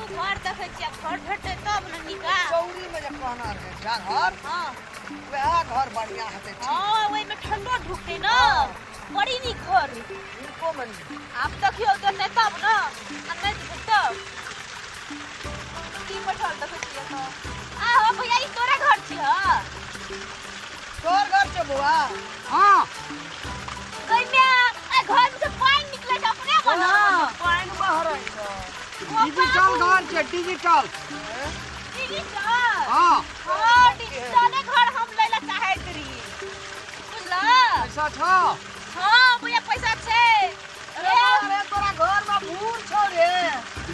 तू घर देखै छियै, घर भेटतै तब ने नीक। चौरी में जे कहना रहे जा घर, हँ, वएह घर बढ़िया हेतै, ठीक। हँ, ओहिमे ठंडो ढुकतै ने, बड़ी नीक घर। नीको में नीक। आब देखियौ, देतै तब ने, आ नहि देतै तब की? बैठल देखै छियै तऽ। आ हो भैया, ई तोरे घर छियै? तोहर घर छै बौआ? हाँ। गइमे आ घर में से पानि निकलै छै अपने को ने। पानि बहरै छै। डिजिटल घर छै, डिजिटल। डिजिटल? हाँ। हाँ, डिजिटले घर हम लै ला चाहैत रही, बुझल? पैसा छौ? हाँ भैया, पैसा छै। अरे बौआ रे, तोरा घर में भूर छौ रे।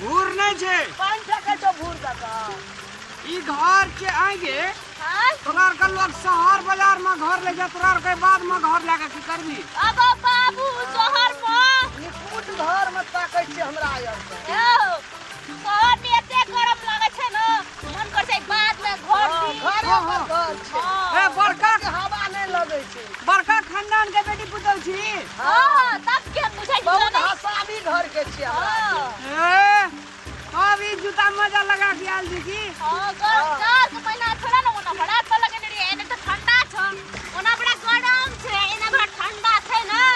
भूर नहि छै। पानि फेकै छौ भूर जकाँ। ई घर के आगे हाँ। तोरा आर के लोग शहर बाजार में घर ले जा, तोरा आर के बाद में घर लए के की करबी? अब बाबू, शहर में निकुट घर में ताकै छियै हमरा आर के। यौ, शहर में एते गरम लागै छै ने, मन कर छै बाद में घर ली। घरे हाँ, पर हाँ। घर छै। हाँ। ए बड़का के हवा नहि लगै छै। बड़का खानदान के बेटी पुतहु छी। हाँ, तब के बुझै छी बहुत नहि? हसाबी घर के छियै हमरा आरके। हाँ। ए अब ई जूता मजा लगा के आयल छी की? हाँ, जाड़ के महीना थोड़ा ना ओना बड़ा अच्छा लगेने रहियै, एने तऽ ठंडा छ, ओना बड़ा गरम छै, एने बड़ा ठंडा छै ने,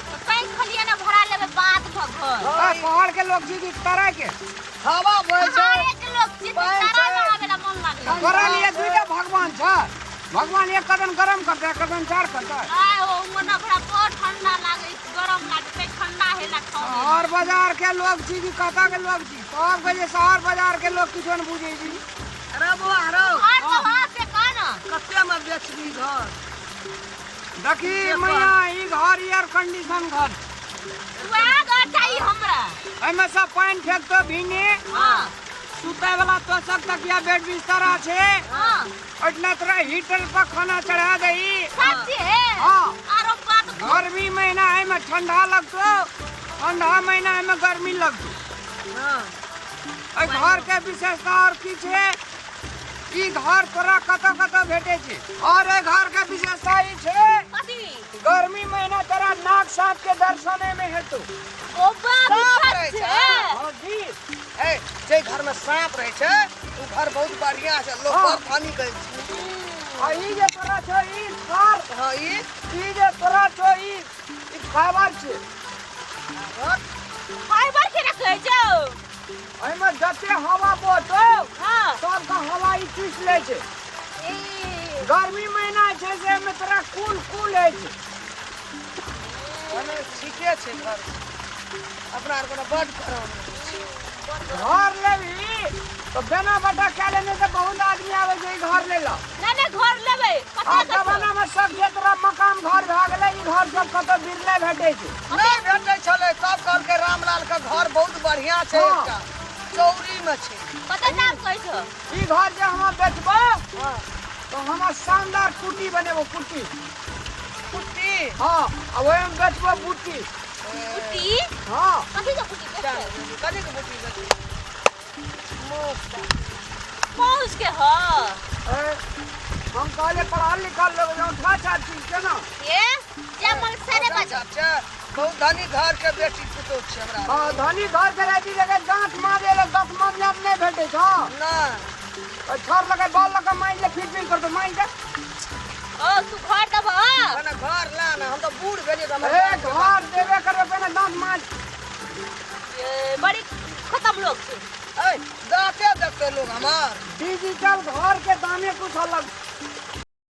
तऽ तैं कहलियै ने भरा लेबै बाद में घर। हाँ, ए, पहाड़ के लोग छी की तराई के? हवा बहै छै। पहाड़े के लोग छी तऽ पानि तारा छै। में आबे ला मन लागलै। तोरा लिए दुईटा भगवान छ, भगवान एक कदम गरम करता, एक कदम चार करता। आय हो, ओना बड़ा बड़ ठंडा लागै, गरम लागै छै, ठंडा हेला ठाउँ। शहर बाजार के लोग छी कि कतऽ के लोग छी? सब के जे शहर बाजार के लोग किछो नहि बुझै छी। अरे बौआ रौ। घर तो वहाँ से कह ना। कते में बेचबी घर? देखी मैया, ई घर एयर कंडीशन घर। वएह घर चाही हमरा। एहिमे सब पानि फेकतो भीने। हाँ। सुतै वाला तोशक तकिया बेड बिस्तर छै। हाँ। ओहिठिना तोरा हीटर पर खाना चढ़ा दही। सच्ची है? हाँ। आरो बात? गर्मी महीना एहिमे ठंडा लगतो, ठंडा महीना एहिमे गर्मी लगतो। हाँ। एहि घर के विशेषता और की छै? ई घर तोरा कतऽ कतऽ भेटै छै? और एहि घर के विशेषता ई छै। कथी? गर्मी महीना तोरा नाग साँप के दर्शन एहिमे हेतौ। ओ बाबू। साँप रहै सच छै? है? हाँ जी। ए, जे घर में सांप रहै छै ओ घर बहुत बढ़िया छै, लोग हाँ। बड़ धनी कहै छै। आ ई जे तोरा छौ ई थार। हाँ, ई ई जे तोरा छौ ई फाइबर छै। घर फाइबर के रखै छौ? एहिमे जते हवा बहतौ, हाँ, सबके हवा ई चूसि लै छै। ई गर्मी महीना छै से एहिमे तोरा कूल कूल होइ छै। मने ठीके छै घर, अपना आर के बड गरम होइ छै। घर लेबही तऽ बेना बटा कए लेने तऽ बहुत आदमी आबै छै ई घर लै लए। नहि नहि, घर लेबै। आ कते के छौ? जमाना मे सब जे तोरा मकान घर भए गेलै, ई घर सब कतौ बिरले भेटै छै। नहि भेटै छलै, तब कहलकै रामलाल के घर बहुत बढ़िया छै। हाँ। एकटा चौरी में छै। कते दाम कहै छौ? ई घर जे हम बेचबो हाँ, तऽ हम शानदार कुटी बनेबो, कुटी। कुट्टी? हाँ, आ ओहिमे बेचबो बूटी। कुटी? हाँ। कथी के कुटी बेचबै? कथी के बुटी बेचबै? पहुँच के ह। ए, हम कहले पढ़ल लिखल लोग उठा छा चीज के ना। ए जे मन से रे बाजो। अच्छा, बहुत धनी घर के बेटी पुतोह छै हमरा। हाँ, धनी घर के रहती लेकिन दांत मारे ले 10 महीना नहीं भेटे छौ। नहि। छड़ लगे बॉल लगे माइन ले फिर फिर कर दो माइन के। ओ तू घर देबह? मने घर ला ने, हम तऽ बूढ़ भेलियै तऽ हमर ए, घर देबे करबे, पहिने दांत मार। ए, बड़ी खत्म लोग छै। ऐ, दाँते देखतै लोग हमर। डिजिटल घर के दामे कुछ अलग।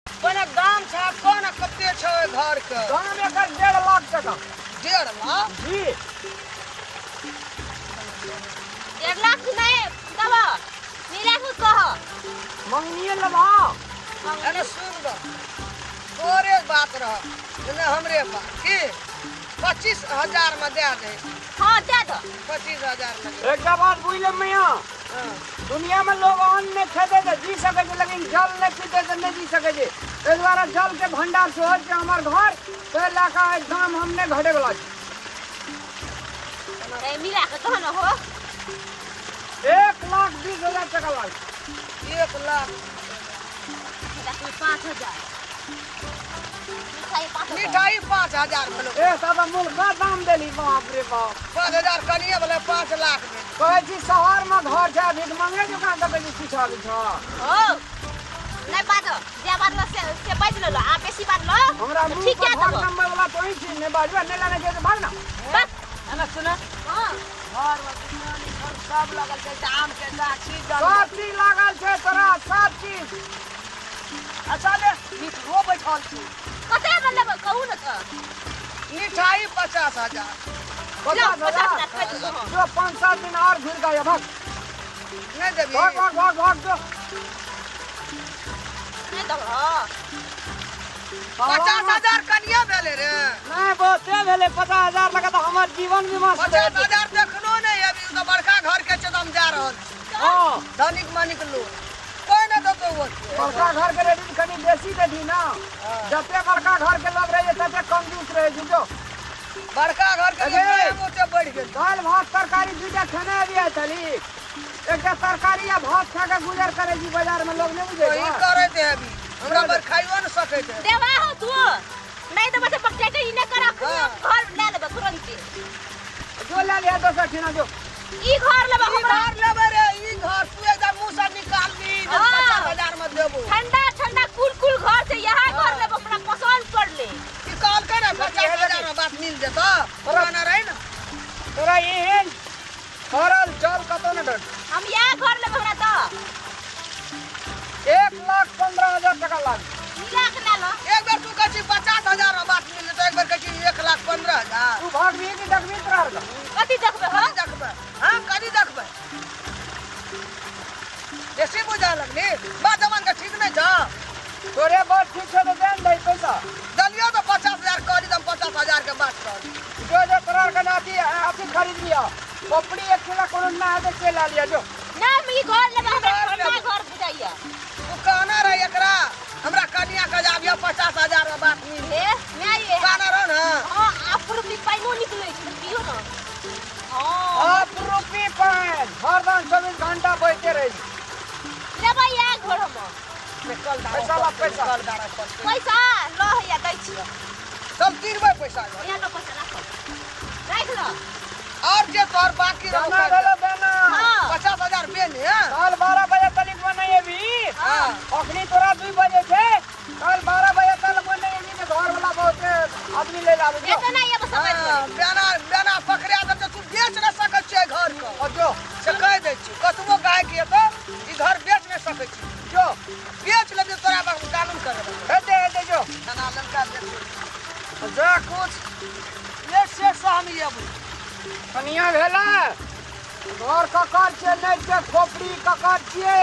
पहिने दाम छै कोन, कते छै ओहि घर के? दाम एकर 1.5 लाख टका। 1.5 लाख? जी। 1.5 लाख नहि देबह, मिला के कह। मंगनिए लेबा। एने सुन गो, तोरे बात रह ने हमरे बात की, 25,000 में दे दे। हाँ, दे दो। 25,000 में। एकटा बात बुझ ले मैया। हाँ। दुनिया में लोग अन्न नहीं खेते तऽ जी सकै छै, लेकिन जल नहीं पीते तऽ नहीं जी सकै छै। ताहि दुआरे जल के भंडार सेहो छै हमर घर, ताहि लए कऽ एहि दाम हम नहि घटे वाला छी। ए, मिला के कह न हो। 1,20,000 टका लाग। 1 लाख? 5,000, मिठाई 5,000। मिठाई 5,000 भेलो। ए दादा, मुर्गा दाम देली, बाप रे बाप। 5,000 कनिए भेलै, 5 लाख भेलै। कहै छी शहरमे घर छै, भीख मंगे दुकान तऽ कहै छी किछु आबै छौ। हो नहीं बाजो, जे बाजलो से बाजि लेलो, आ बेसी बाजलो हमरा मुँह ठीक पर है भाग तब नंबर वाला तोही छी, नहि बाजबे नहि लेने छै तऽ भाग ना। बस। एना सुन, हाँ। घर में बिरियानी सब सब लगल छै, आम के गाछी जल सब चीज लागल छै तोरा, सब चीज। अच्छा ले मिठो बैठल छी। कते में लेबै कहू ने तऽ। मिठाई 50,000। 50 पचास हजार हजार कहि दियौ। जो 5-7 दिन और घुरि कऽ भाग। नहीं देबी। भाग भाग भाग भाग जो। नहीं देबह। 50,000 कनिया भेलै रे। नहीं बहुते भेलै 50,000 लगा तऽ हमर जीवन बीमा से 50,000 देखनो नहीं अभी, ओ तऽ बड़का घर के छै तऽ हम जा रहल छी। हाँ। धनिक मनिक लोग कोई नहीं देतौ ओते। बड़का घर के रेट कनि बेसी देबही ना, जते बड़का घर के लोग रहे तते कंजूस रहे छै। जो बड़का घर के अरे। दाम ओते बढ़ि गेल। दालि भात तरकारी दूटा खेने अबियै तली, एकटा तरकारी आ भात खा के गुजर करे छी बाजार में लोग नहीं बुझे। वही करैत है अभी, हमरा पर खाइयो न सकैत है। देबा हो तू नहीं देबा तऽ पकड़े ई नहि कर, अखनी हाँ। हम घर ले लेबै तुरंते। जो ले लिया दोसर ठिना जो। ई घर लेबै ई हमरा। घर लेबै रे, ई घर तू एकदम मुंह से निकालबी जे हाँ। 50,000 में देबो। ठंडा ठंडा कुल कुल घर छै, यहाँ घर लेबै, हमरा पसंद पड़ले। ई कहलकै ने 50,000 में बात मिल जेतौ, पुराना रहै ने। तोरा एहन फरल जल कतौ नहि भेट। हम इएह घर लेबै हमरा तऽ। 1,15,000 टका लाग। मिला के ले लो। एक बेर तू कहै छी 50,000 में बात मिल जेतौ, एक बेर कहै छी 1,15,000। तू भागबी कि देखबी तोरा आरके? कथी देखबै हो? कथी देखबै? हाँ कथी देखबै? बेसी बुझा लगली बात जवान के ठीक नहीं छौ। तोरे बात ठीक छौ तऽ दे ने दही पैसा। दलियो तऽ 50,000 कहली तऽ हम 50,000 के बात कहली। जो जो तोरा आरके अथी अथी खरीद लिअ, पपड़ी 1 किलो कोनो ना हेतै से लए लिअ जो। ना हम ई घर लेबै, हमरा ई घर ठंडा लेबै। घर बुझाइया। तू कहना रहे एकरा हमरा कनिया के जाबिया 50,000 में बात मिल। हे my ये। कहना रहो ना। हाँ, आप रुपी पाइनो निकलै छै, पियो ना। हाँ। आप रुपी पानि हरदम 24 घंटा बहिते रहै छै। लेबै इएह घर हम। कल दारा पैसा ला, पैसा। कल दारा कल। पैसा ल हैया दै छियौ। सब तीरबै पैसा घर। यहाँ ल पैसा राख। राख ल। और जे तोहर बाकी रहौ बेना भेलो बेना। हाँ। 50,000 बेन है। कल 12 बजे तलिक में नहीं अबी। हाँ। अखनी तोरा 2 बजे छै, कल 12 बजे तक में नहीं अबी तऽ घर वाला बहुत आदमी ले लाबै जो। एतना ही अब समझ हाँ, बेना बेना पकड़ा देतौ, तू बेच नहि सकै छियै घर के। और जो से कहि दै छी, कतबो गायक हेतौ ई घर बेच नहि सकै छी। जो बेच लेबै तोरा पर कानून करबै। हेतै हेतै जो। खाना ललका बेच। जा कुछ एक से एक सौ हम अयबै। कनिया भेलै घर ककर छियै नहि छियै, खोपड़ी ककर छियै,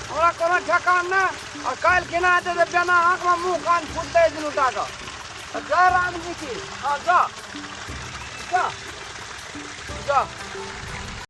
हमरा कोनो ठेकान नहि। आ काल्हि केना हेतै तऽ बेना आँखिमे मुँह कान फुटतै दुनू टाके। जय राम जी की। हाँ जा जा जा।